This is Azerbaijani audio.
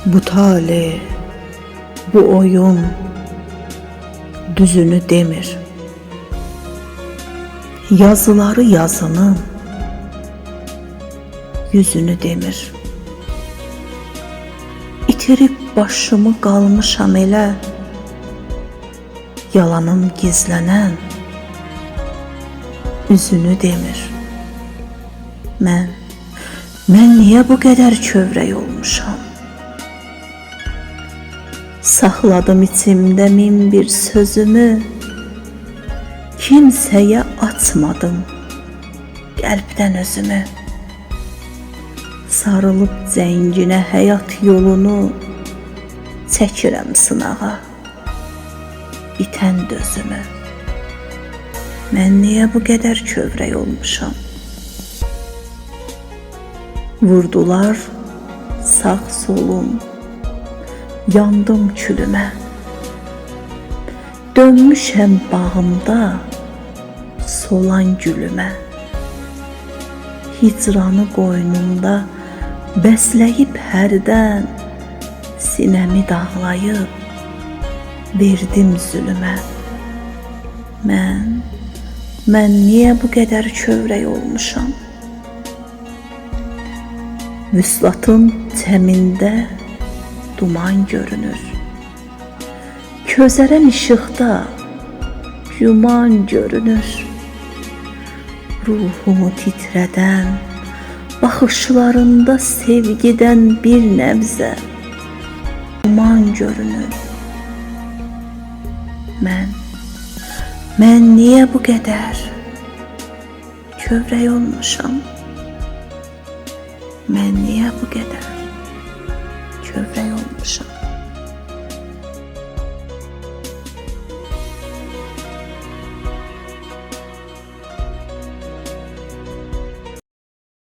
Bu tale, bu oyun düzünü demir. Yazıları yazının yüzünü demir. İtirib başımı qalmışam elə, yalanın gizlənən üzünü demir. Mən niyə bu qədər kövrək olmuşam? Saxladım içimdə min bir sözümü, kimsəyə açmadım qəlbdən özümü. Sarılıb zənginə həyat yolunu, çəkirəm sınağa bitən dözümü. Mən niyə bu qədər kövrək olmuşam? Vurdular sağ solum, yandım külümə. Dönmüşəm bağımda solan gülümə. Hicranı qoynumda bəsləyib hərdən, sinəmi dağlayıb verdim zülmə. Mən niyə bu qədər kövrək olmuşam? Vüslatın çəmində duman görünür. Közərən işıqda güman görünür. Ruhumu titrədən baxışlarında sevgidən bir nəbzə duman görünür. Mən niyə bu qədər kövrək olmuşam? Mən niyə bu qədər kövrək